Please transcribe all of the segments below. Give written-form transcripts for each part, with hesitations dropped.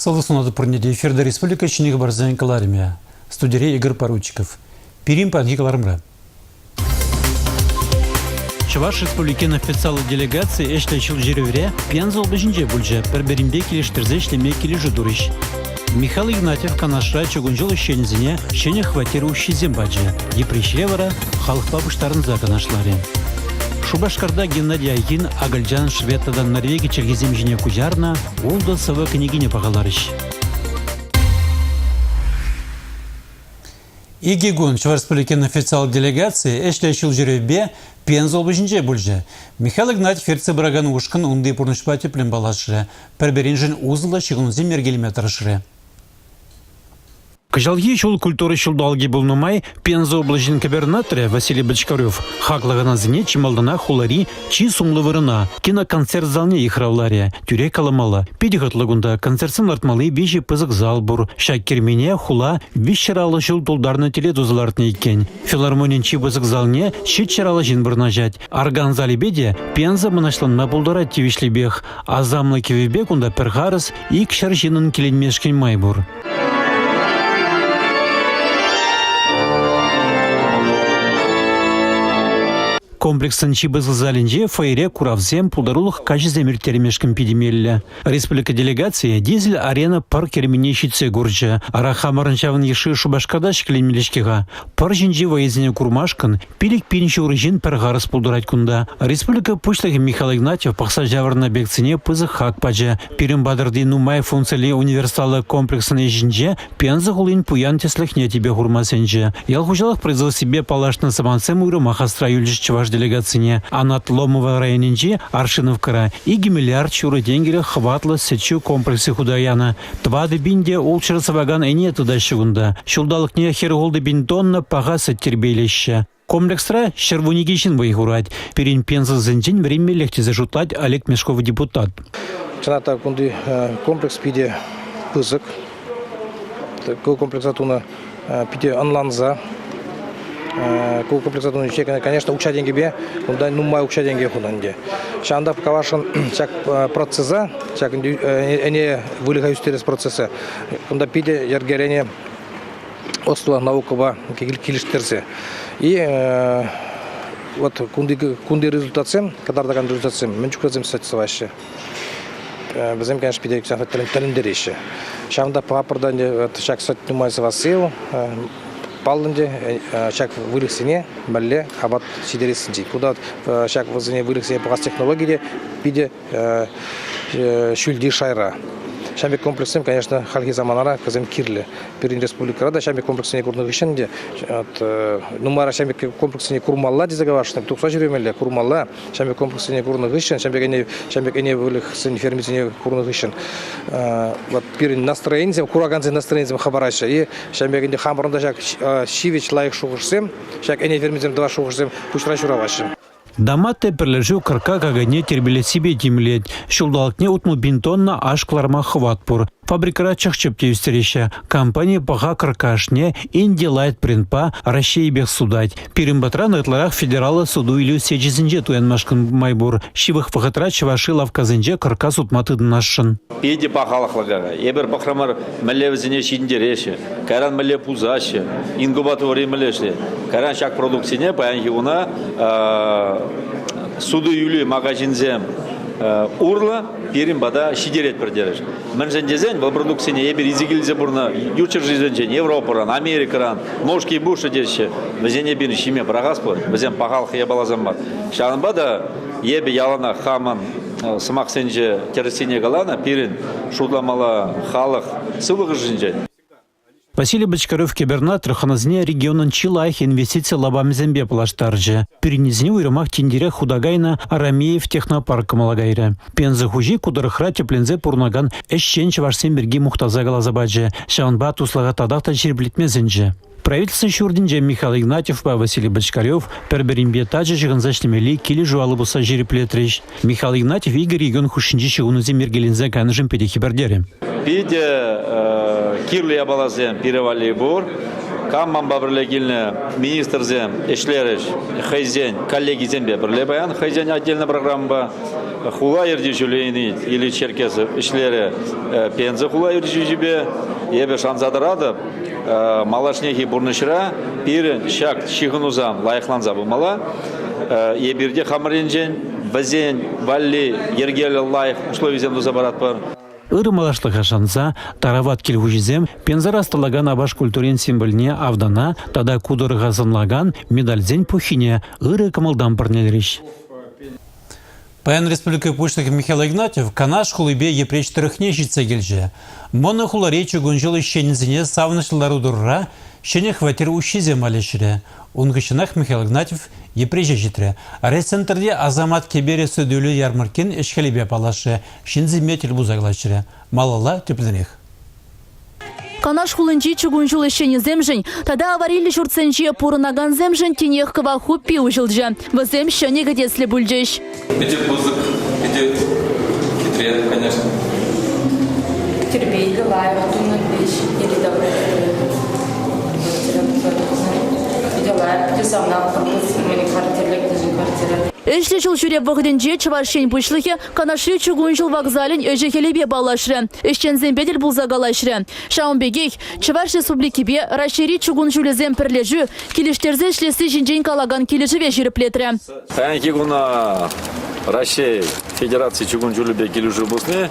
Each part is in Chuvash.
Сывлӑх сунатӑп пурне те. Эфирта республика ҫӗнӗ хыпарсен кӑларӑмӗ. Студире Игорь Поручиков. Пирӗн паянхи кӑларӑмра. Чӑваш Республикин официаллӑ делегацийӗ ӗҫлӗ ҫулҫӳревре Пенза облаҫӗнче пулчӗ, пӗр-пӗринпе килӗштерсе ӗҫлеме килӗшӳ турӗҫ. Михаил Игнатьев Канашра чукун ҫул ӗҫченӗсене ҫӗнӗ хваттер уҫҫисем пачӗ. Йӗпреҫре вара халӑхпа пуҫтарӑнса канашларӗ. Шупашкарта Геннадий Айхин акӑлчан, швед тата норвеги чӗлхисем ҫине куҫарнӑ ултӑ сӑвӑ кӗнекине пахаларӗҫ. Икӗ кун Чӑваш Республикин официаллӑ делегацийӗ ӗҫлӗ ҫулҫӳревпе Пенза облаҫӗнче пулчӗ. Михаил Игнатьев ертсе пыракан ушкӑн унти пурнӑҫпа тӗплӗн паллашрӗ, пӗр-пӗриншӗн усӑллӑ ҫыхӑнусем йӗркелеме тӑрӑшрӗ. Кӑҫалхи ҫул культура ҫулталӑкӗ пулнӑ май Пенза облаҫӗн кӗпернаторӗ Василий Бочкарев хаклӑ хӑнасене чи малтанах хулари чи сумлӑ вырӑна, киноконцерт залне йыхравларӗ. Тӳрех каламалла, питӗ хӑтлӑ кунта концертсем лартмалли виҫӗ пысӑк зал пур. Ҫак кермене хула 350 ҫул тултарнӑ тӗле туса лартнӑ иккен. Филармонин чи пысӑк залне 750 ҫын вырнаҫать. Орган залӗпе те Пенза мӑнаҫланма пултарать тивӗҫлипех. Асамлӑ кӗвӗпе кунта пӗр харӑс 200 ҫыннӑн киленмешкӗн май пур. Комплексӑн чи пысӑк залӗнче фойере куравсем, пултарулӑх каҫӗсем ирттермешкӗн питӗ меллӗ. Республика делегацийӗ Дизель-арена пӑр керменне ҫитсе курчӗ. Ара хамӑрӑн ҫавӑн йышши Шупашкарта ҫӗкленмелле-ҫке-ха. Пӑр ҫинчи вӑйӑсене курмашкӑн 5000 ҫурӑ ҫын пӗр харӑс пултарать кунта. Республика Пуҫлӑхӗ Михаил Игнатьев пӑхса ҫаврӑннӑ объектсене пысӑк хак пачӗ. Пирӗн патӑрти нумай функциллӗ универсаллӑ комплексӑн ӗҫӗнче Пенза хулин пуян тӗслӗхне тӗпе хурма сӗнчӗ. Ял хуҫалӑх производствипе паллашнӑ самантсем уйрӑмах асра юлчӗҫ чӑваш делегацине. Анат Ломово районӗнчи Аршиновкӑра 2 миллиард ҫурӑ тенкӗлӗх хӑватлӑ сӗт-ҫу комплексӗ хута янӑ. 4 пин те ултҫӗр сӑвакан ӗне тытаҫҫӗ кунта. Ҫулталӑкне 46 пин тонна паха сӗт тирпейлеҫҫӗ. Комплексра 112 ҫын вӑй хурать. Пирӗн пенсӑсенчен вӗренмеллех тесе шутлать Олег Мешков депутат. Чӑнах та кунти комплекс питӗ пысӑк. Ку комплекса тунӑ питӗ ӑнланса. Ку комплекса тунӑ ӗҫе, конечно, укҫа-тенкӗпе кунта нумай укҫа-тенкӗ хунӑ ӗнтӗ. Ҫавӑнта каласшӑн ҫак процеса, ҫак ӗне выльӑха ӳстерес процеса кунта питӗ йӗркеленӗ ӑслӑ наукӑпа килӗштерсе. И вот кунти результатсем, кӑтартакан результатсем мӗн чухлӗсем сӑваҫҫӗ. Вӗсем, конечно, питӗ тӗлӗнтереҫҫӗ. Ҫавӑнта пӑхапӑр ӗнтӗ ҫак сӗт нумай сӑвасси паллӑ ӗнтӗ ҫак выльӑхсене мӗнле апат ҫитерессинчен. Кунта ҫак вӗсене выльӑхсене пӑхас технологи те питӗ ҫӳлти шайра. Ҫав пек комплекссем, конечно, хальхи саманара вӗсем кирлӗ. Пирӗн республикӑра та ҫав пек комплекссене курнӑ хыҫҫӑн те нумайрах ҫав пек комплекссене курмалла тесе каласшӑн, тухса ҫӳремелле, курмалла. Ҫав пек комплекссене курнӑ хыҫҫӑн, ҫав пек ӗне, ҫав пек ӗне выльӑхсен фермисене курнӑ хыҫҫӑн вот пирӗн настроенисем, куракансен настроенисем хӑпараҫҫӗ. И ҫав пек ӗнтӗ хамӑрӑн та ҫак ҫивӗч лайӑх шухӑшсем, ҫак ӗне фермисем тӑвас шухӑшсем пуҫра ҫуралаҫҫӗ. Даматте пӗрлешӳ кӑркка какайне тирпейлессипе тимлет. Ҫулталӑкне 60 пин тонна аш кӑларма хӑват пур. Фабрикӑра чӑх-чӗп те ӳстереҫҫӗ. Компани паха кӑркка ашне Инди Лайт брендпа Раҫҫейӗпех сутать. Пирӗн патран ытларах федераллӑ суту-илӳ сечӗсенче туянмашкӑн май пур. Ҫывӑх вӑхӑтра Чӑвашри лавккасенче кӑркка сутма тытӑнасшӑн. Питӗ пахалӑхлӑ какай. Эпир пӑхрӑмӑр, мӗнле вӗсене ҫитӗнтереҫҫӗ, кайран мӗнле пусаҫҫӗ, инкубаторри мӗнле ӗҫлет. Кайран ҫак продукцине паянхи куна суту-илӳ магазинсем урлӑ пирӗн пата ҫитеретпӗр терӗҫ. Мӗншӗн тесен вӑл продукцине эпир илсе килсе пурнӑ ют ҫӗршывсенчен, Европӑран, Америкӑран, ножки буши теҫҫӗ. Вӗсене пирӗн ҫиме пӑрахас пулать. Вӗсем пахалӑх япаласем мар. Ҫавӑнпа та эпӗ яланах хамӑн сӑмахсенче тӗрӗссине каланӑ, пирӗн шутламалла халӑх сывлӑхӗшӗнчен. Василий Бочкарев кӗпернатор хӑнасене регионӑн чи лайӑх инвестици лапамӗсемпе паллаштарчӗ. Пӳрнесене уйрӑмах тинтерех хута кайнӑ Арамеев технопарк кӑмӑла кайрӗ. Пенза хуҫи ку тӑрӑхра тӗпленсе пурӑнакан ӗҫчен чӑвашсем пирки мухтаса каласа пачӗ. Ҫавӑнпа туслӑха татах та ҫирӗплетме сӗнчӗ. Правительство ҫуртӗнче Михаил Игнатьевпа Василий Бочкарев пӗр-пӗринпе тачӑ ҫыхӑнса ӗҫлемелли килӗшӳ алӑ пусса ҫирӗплетрӗҫ. Михаил Игнатьев икӗ регион хушшинчи ҫыхӑнусем йӗркеленсе кайнӑшӑн питӗ хӗпӗртерӗ. Питӗ кирлӗ япаласем пире валли пур. Кам манпа пӗрле килнӗ министрсем ӗҫлерӗҫ хӑйсен коллегисемпе пӗрле паян хӑйсен отдельно программӑпа. Хула ертӳҫи Леонид Ильич Черкесов ӗҫлерӗ Пенза хула ертӳҫипе. Эпӗ шанса тӑратӑп, малашнехи пурнӑҫра пирӗн ҫак ҫыхӑнусам лайӑхланса пымалла. Эпир те хамӑр енчен вӗсен валли йӗркеллӗ лайӑх условисем туса паратпӑр. Ырӑ малашлӑха шанса тарават кил хуҫисем Пензӑра ӑсталакан апаш культурин символне автана тата ку тӑрӑха сӑнлакан медальсен пуххине ырӑ кӑмӑлтан парнелерӗҫ. Паян республика Пуҫлӑхӗ Михаил Игнатьев Канаш хулипе Йӗпреҫ тӑрӑхне ҫитсе килчӗ. Мӑнӑ хулари чукун ҫул ӗҫченӗсене савӑнӑҫлӑ лару-тӑрура ҫӗнӗ хваттер уҫҫисем валеҫрӗ. Ун хыҫҫӑнах Михаил Игнатьев Йӗпреҫе ҫитрӗ. Райцентрти Асамат кӗперӗ суту-илӳ ярмӑрккин ӗҫ-хӗлӗпе паллашрӗ, ҫынсемпе тӗл пулса калаҫрӗ. Малалла тӗплӗнрех. Канаш хулинчи чукун ҫул ӗҫченӗсемшӗн тата авариллӗ ҫуртсенче пурӑнакансемшӗн тинех кӑвак хуппи уҫӑлчӗ. Вӗсем ҫӗнӗ кӗтеслӗ пулчӗҫ. Питӗ пысӑк, питӗ хитре, конечно. Тирпейлӗ, лайӑх тунӑ ӗҫ йӗри-тавра Питӗ лайӑх, питӗ савӑнатпӑр. Мӗн квартирлӗ, квартира. Ӗҫлӗ ҫул ҫӳрев вӑхӑтӗнче Чӑваш Ен Пуҫлӑхӗ Канашри чукун ҫул вокзалӗн ӗҫӗ-хӗлӗпе паллашрӗ, ӗҫченсемпе тӗл пулса калаҫрӗ. Ҫавӑн пекех Чӑваш Республикипе Раҫҫейри чукун ҫулӗсем пӗрлешӳ килӗштерсе ӗҫлесси ҫинчен калакан килӗшӗве ҫирӗплетрӗ. Паянхи куна Раҫҫей Федераци чукун ҫулӗпе килӗшӳ пусни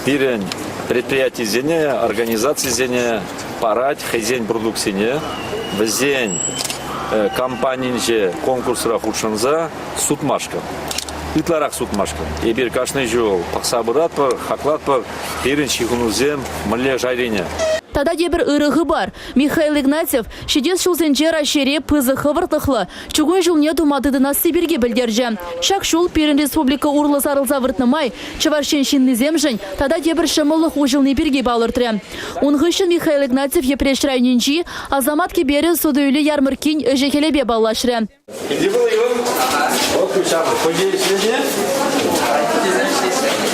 пирӗн предприятисене, организацисене парать хӑйсен продукцине, вӗсен компанинче конкурсра хутшӑнса сутмашкӑн. Ытларах сутмашкӑн. Эпир кашни ҫул пӑхса пыратпӑр, хаклатпӑр пирӗн ҫыхӑнусем мӗнле шайрине. Тата тепӗр ырӑ хыпар. Михаил Игнатьев ҫитес ҫулсенче Раҫҫейре пысӑк хӑвӑртлӑхлӑ чукун ҫулне тума тытӑнасси пирки пӗлтерчӗ. Ҫак ҫул пирӗн республика урлӑ сарӑлса выртнӑ май Чӑваш Ен ҫыннисемшӗн тата тепӗр ҫӑмӑллӑх уҫӑлни пирки палӑртрӗ. Ун хыҫҫӑн Михаил Игнатьев Йӗпреҫ районӗнчи Асамат кӗперӗ суту-илӳ ярмӑрккин ӗҫӗ-хӗлӗпе паллашрӗ. Где был Иван? Вот ключами. Ходи ӗҫлене?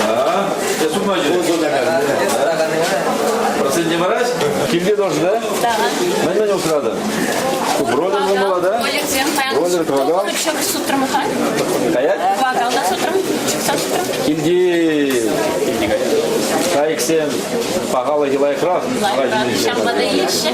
А, я с ума Процент не морать? Килте тоже, да? Да. Мӗн-мӗн усрады? Бройлер было, да? Бройлер, квагал. Каять? Квагал да сутрым, чикса сутрым. Килти кайӑксем пахалӑхӗ лайӑхрах. Лайӑхрах, ҫавӑнпа та илеҫҫӗ.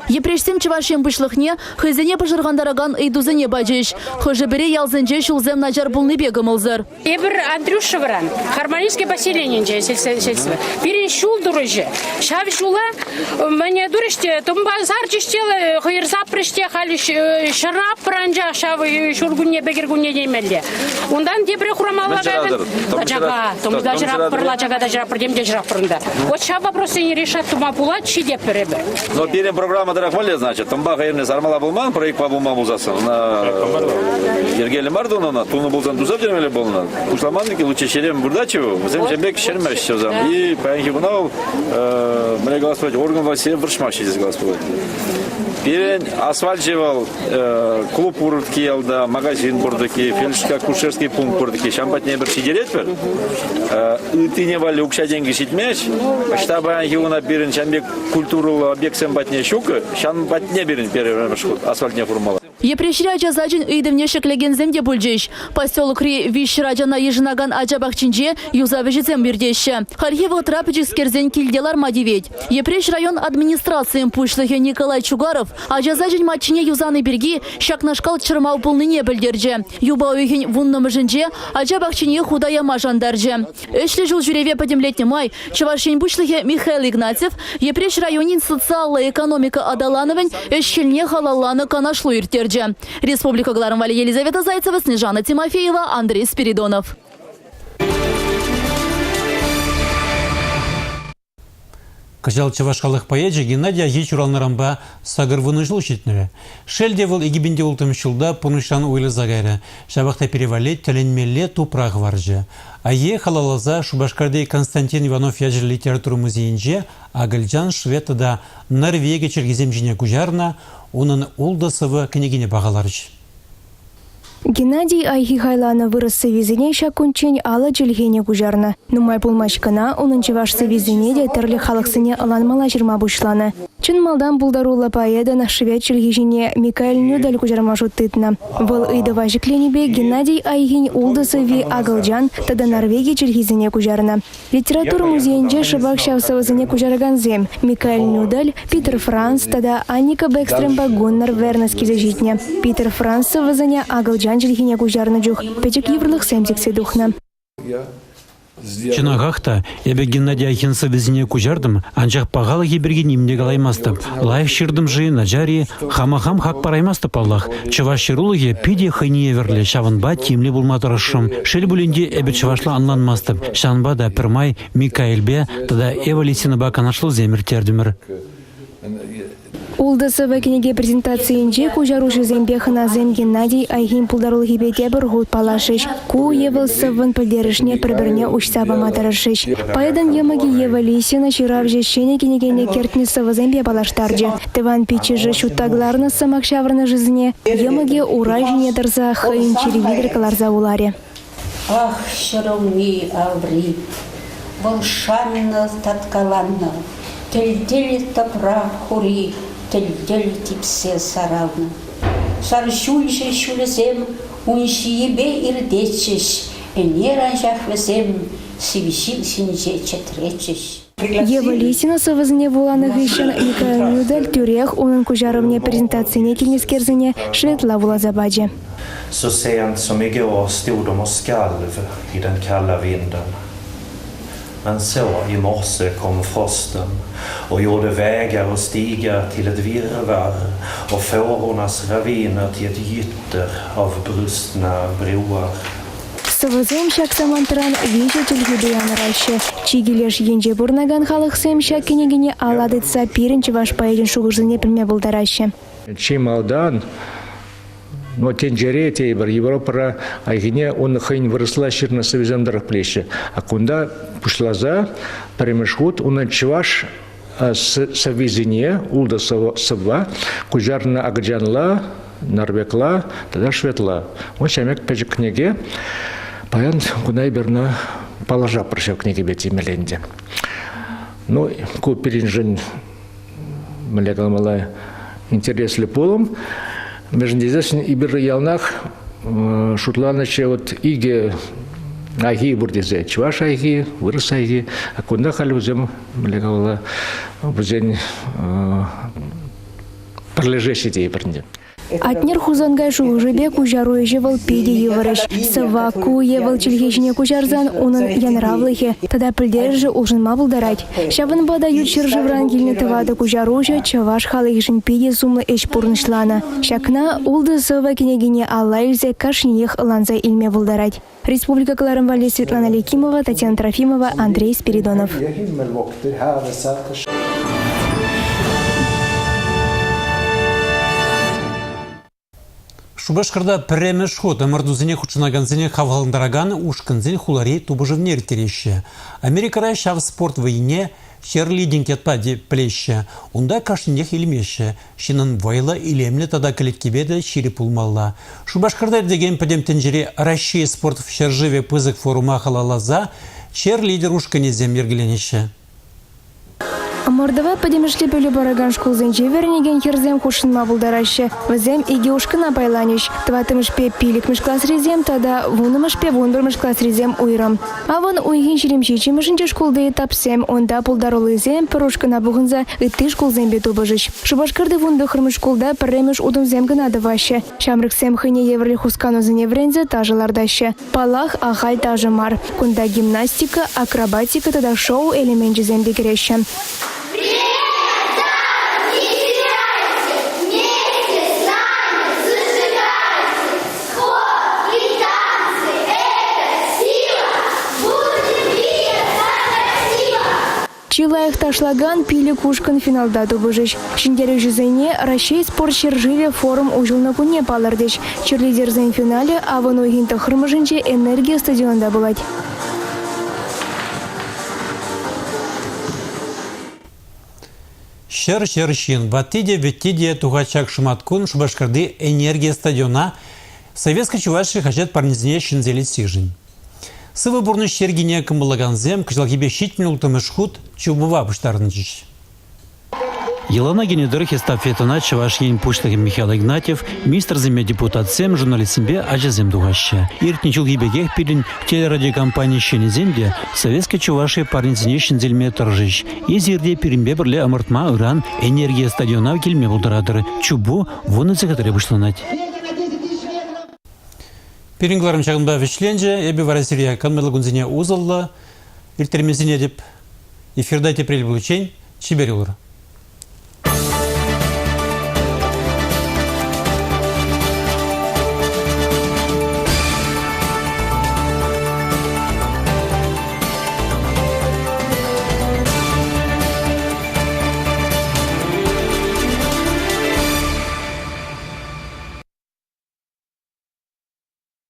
Йӗпреҫсем Чӑваш Ен Пуҫлӑхне хӑйсене пӑшӑрхантаракан ыйтусене пачӗҫ. Хӑшӗ-пӗри ялсенче ҫулсем начар пулнипе кӑмӑлсӑр. Эпир Андрюшевӑран, Харманинский поселенинче сельство. Пирӗн ҫул турӑҫӗ. Ҫав ҫула мӗне турӗҫ те, тумпа сарчӗҫ те, хӑйӑр сапрӗҫ те, халь ҫӑраппӑр анчах ҫав ҫуркуннепе кӗркунне темелле. Унтан тепре хурамалла кайрӑн. Лачака, тумта ҫӑраппӑр, лачака та ҫӑраппӑр, тем те ҫӑраппӑр унта. Вот ҫав вопроссене решать тума пулать, ҫитеппӗр эпӗ. Но пирӗн программа тӑрӑх мӗнле, значит, тӑмпа хӑйӑрне сармалла пулман, проектпа пулман пулсассӑн, ӑна йӗркеллӗ мар тунӑ ӑна, тунӑ пулсан туса пӗтермелле пулнӑ. Пуҫламан лучше ҫерем выртатчӗ, вӗсем ҫем пек ҫӗрмеҫҫӗ вӗсем. И паянхи куна вӑл, мӗнле калас пулать, орган властьсем вӑрҫмаҫҫӗ тесе калас пулать. Пирӗн асфальчӗ вӑл клуб пур-ки ялта, магазин пур-таки, фельдшерско-акушерский пункт пур-таки. Ҫавӑн патне эпир ҫитеретпӗр. Ыттине валли укҫа-тенкӗ ҫитмест. Ӑҫта паянхи куна пирӗн ҫавӑн пек культурӑллӑ объектсем патне ҫук, ҫавӑн патне пирӗн пӗрремӗш хут асфальтне хурмалла. Йӗпреҫри ача сачӗн ыйтӑвне ҫӗклекенсем те пулчӗҫ. Поселокри 300 ачана йышӑнакан ача пахчинче юсав ӗҫӗсем иртеҫҫӗ. Хальхи вӑхӑтра пӗчӗкскерсен килте ларма тивет. Йӗпреҫ район администрацийӗн пуҫлӑхӗ Николай Чугаров ача сачӗн маччине юсани пирки ҫакнашкал чӑрмав пулнине пӗлтерчӗ. Юпа уйӑхӗн вуннӑмӗшӗнче ача пахчине хута яма шантарчӗ. Ӗҫлӗ ҫул ҫӳреве пӗтӗмлетнӗ май Чӑваш Ен Пуҫлӑхӗ Михаил Игнатьев Йӗпреҫ районӗн социаллӑ экономика аталанӑвӗн ӗҫ-хӗлне халалланӑ канашлу ирттерчӗ. Республика кӑларӑм валли Елизавета Зайцева, Снежана Тимофеева, Андрей Спиридонов. Кӑҫал чӑваш халӑх поэчӗ Геннадий Айхи ҫуралнӑранпа 80 ҫул ҫитнӗ. Шел те, вӑл 2006 ҫулта пурнӑҫран уйрӑлса кайрӗ. Ҫапах та пире валли тӗлӗнмелле тупра хӑварчӗ. Айхие халалласа Шупашкарти Константин Иванов ячӗллӗ литература музейӗнче акӑлчан, швед тата норвеги чӗлхисем ҫине куҫарнӑ унӑн ултӑ сӑвӑ кӗнекине пахаларӗҫ. Геннадий Айхи хайланӑ вырӑс сӑввисене ҫак кунччен алӑ чӗлхене куҫарнӑ. Нумай пулмасть кӑна унӑн чӑваш сӑввисене те тӗрлӗ халӑхсене ӑнланмалла ҫырма пуҫланӑ. Чӑн малтан пултаруллӑ поэтӑн швед чӗлхи ҫине Микаэль Нюдаль куҫарма шут тытнӑ. Вӑл ыйтӑва ҫӗкленипе Геннадий Айхин ултӑ сӑвви акӑлчан тата норвеги чӗлхисене куҫарнӑ. Литература музейӗнче шӑпах ҫав сӑвӑсене куҫаракансем Микаэль Нюдаль, Питер Франц тата Анника Бэкстремпа Гуннар Вернес килсе ҫитнӗ. Питер Франц сӑвӑсене акӑлчан чӗлхине куҫарнӑ чух пӗчӗк йывӑрлӑхсем сиксе тухнӑ. Чӑнахах та, эпӗ Геннадий Айхин сӑввисене куҫартӑм, анчах пахалӑхӗ пирки ним те калаймастӑп. Лайӑх ҫыртӑм-ши, начар-и, хама хам хак параймастӑп паллах. Чӑваш ҫырулӑхӗ питӗ хӑйне евӗрлӗ, ҫавӑнпа тимлӗ пулма тӑрӑшрӑм. Шел пулин те, эпӗ чӑвашла ӑнланмастӑп. Ҫавӑнпа та пӗрмай Микаэльпе тата Эва Лисинӑпа канашлусем ирттертӗмӗр. Ултӑ сӑвӑ кӗнеке презентацийӗнче куҫаруҫӑсемпе хӑнасем Геннадий Айхин пултарулӑхӗпе тепӗр хут паллашрӗҫ. Ку е вӑл сӑввӑн пӗлтерӗшне пӗр-пӗрне уҫса пама тӑрӑшрӗҫ. Поэтӑн йӑмӑкӗ Ева Лисина ҫыравҫӑ ҫӗнӗ кӗнекене кӗртнӗ сӑвӑсемпе паллаштарчӗ. Тӑван пиччӗшӗ ҫутта кӑларнӑ сӑмах ҫаврӑнӑшӗсене йӑмӑкӗ ура ҫине тӑрса хӑйӗн чӗри витӗр кӑларса вуларӗ. Ах, ҫӗрулми аври, вӑл шаннӑ, таткаланнӑ, тӗл-тӗл тӑпра хури тӗл-тӗл типсе саралнӑ. Сар ҫулҫӑ ҫулӗсем ун ҫийӗпе иртетчӗҫ, ӗнер анчах вӗсем сив ҫил ҫинче чӗтретчӗҫ. Ева Лисина сӑвӑсене вуланӑ хыҫҫӑн Михаил Нюдаль тӳрех унӑн куҫарӑвне презентацине килнӗскерсене шведла вуласа пачӗ. Så sent som igår stod de och skalv i den kalla vinden. Men så i morse kom frosten och gjorde vägar och stigar till ett virrvarr och fårornas raviner till ett gytter av brustna broar. Сӑвӑсем ҫак самантран виҫӗ чӗлхепе янӑраҫҫӗ. Чикӗ леш енче пурӑнакан халӑхсем ҫак кӗнекене алла тытса пирӗн чӑваш поэчӗн шухӑшӗсене пӗлме пултараҫҫӗ. Чи малтан но тӗнчере тейӗпӗр, Европӑра айхине ун хӑйӗн вырӑсла ҫырнӑ сӑввисем тӑрӑх пӗлеҫҫӗ. А кунта пуҫласа пӗрремӗш хут унӑн чӑваш сӑввисене ултӑ сӑвва куҫарнӑ акӑлчанла, норвегла тата шведла. Вот ҫамек пӗчӗк кӗнеке. Паян куна эпир ӑна паллашатпӑр ҫав кӗнекепе темелле ӗнтӗ. Ну, ку пирӗншӗн мӗнле каламалла, интереслӗ пулӑм. Мӗншӗн тесессӗн эпир яланах шутланӑччӗ вот икӗ айхи пур тесе. Чӑваш айхи, вырӑс айхи. А кунта халь вӗсем, мӗнле каламалла, вӗсен пӗрлешеҫҫӗ тейӗпӗр ӗнтӗ. Атнер Хусанкай шухӑшӗпе куҫару ӗҫӗ вӑл питӗ йывӑр ӗҫ. Сӑвва ку е вӑл чӗлхе ҫине куҫарсан унӑн янӑравлӑхӗ тата пӗлтерӗшӗ улшӑнма пултарать. Ҫавӑнпа та ют ҫӗршывран килнӗ тӑватӑ куҫаруҫӑ чӑваш халӑхӗшӗн питӗ сумлӑ ӗҫ пурнӑҫланӑ. Ҫакна ултӑ сӑвӑ кӗнекине алла илсе кашниех ӑнланса илме пултарать. Республика кӑларӑм валли Светлана Лекимова, Татьяна Трофимова, Андрей Спиридонов. Шупашкарта пӗрремӗш хут ӑмӑртусене хутшӑнакансене хавхалантаракан ушкӑнсен хулари тупӑшӑвне ирттереҫҫӗ. Америкӑра ҫав спорт вӑййине черлидинг ятпа пӗлеҫҫӗ. Унта кашнинех илмеҫҫӗ. Ҫыннӑн вӑйлӑ, илемлӗ тата кӗлеткипе те ҫирӗп пулмалла. Шупашкарта иртекен Пӗтӗм тӗнчери Раҫҫей спорт ҫӗршывӗ пысӑк форума халалласа черлидер ушкӑнӗсем йӗркеленеҫҫӗ. Ӑмӑртӑва пӗтӗмӗшле пӗлӳ паракан шкулсенче вӗренекен хӗрсем хутшӑнма пултараҫҫӗ. Вӗсем икӗ ушкӑна пайланӗҫ. Тӑваттӑмӗшпе пиллӗкмӗш класрисем тата вуннӑмӗшпе вунпӗрмӗш класрисем уйрӑм. Авӑн уйӑхӗн 27-мӗшӗнче шкулти этапсем, унта пултаруллисем пӗр ушкӑна пухӑнса ытти шкулсемпе тупӑшӗҫ. Шупашкарти вунтӑххӑрмӗш шкулта пӗрремӗш утӑмсем кӑна тӑваҫҫӗ. Ҫамрӑксем хӑйне евӗрлӗ хусканусене вӗренсе ташӑ лартаҫҫӗ. Паллах, ахаль ташӑ мар. Кунта гимнастика, акробатика тата шоу элеменчӗсем те кӗреҫҫӗ. Чи лайӑх ташлакан пилӗк ушкӑн финалта тупӑшӗҫ. Ҫӗнтерӳҫӗсене Раҫҫей спорт ҫӗршывӗ форум уҫӑлнӑ кунне палӑртӗҫ. Черлидерсен финалӗ авӑн уйӑхӗн тӑххӑрмӗшӗнче «Энергия» стадионта пулать. Ҫӗр-ҫӗр ҫын, ватти те, вӗтти те тухать ҫак шӑматкун Шупашкарти «Энергия» стадиона Советская Чувашия хаҫат парнисене ҫӗнсе илессишӗн. Сывӑ пурнӑҫ йӗркине кӑмӑллакансем кӑҫалхипе 76-мӗш хут чупӑва пуҫтарӑнчӗҫ. Йӑлана кӗнӗ тӑрӑх эстафетӑна Чӑваш Ен Пуҫлӑхӗ Михаил Игнатьев, министрсемпе депутатсем, журналистсемпе ачасем тухаҫҫӗ. Иртнӗ ҫулхи пекех пирӗн телерадиокомпани ӗҫченӗсем те Советская Чувашия парнисене ҫӗнсе илме тӑрӑшӗҫ. Эсир те пирӗнпе пӗрле ӑмӑртма ыран «Энергия» стадиона килме пултаратӑр. Чупу вунӑ сехетре пуҫланать. Пирӗн кӑларӑм ҫакӑнпа вӗҫленчӗ. Эпӗ вара сире канмалли кунсене усӑллӑ ирттерме сӗнетӗп. Эфирта тепре пуличчен чипер юлӑр.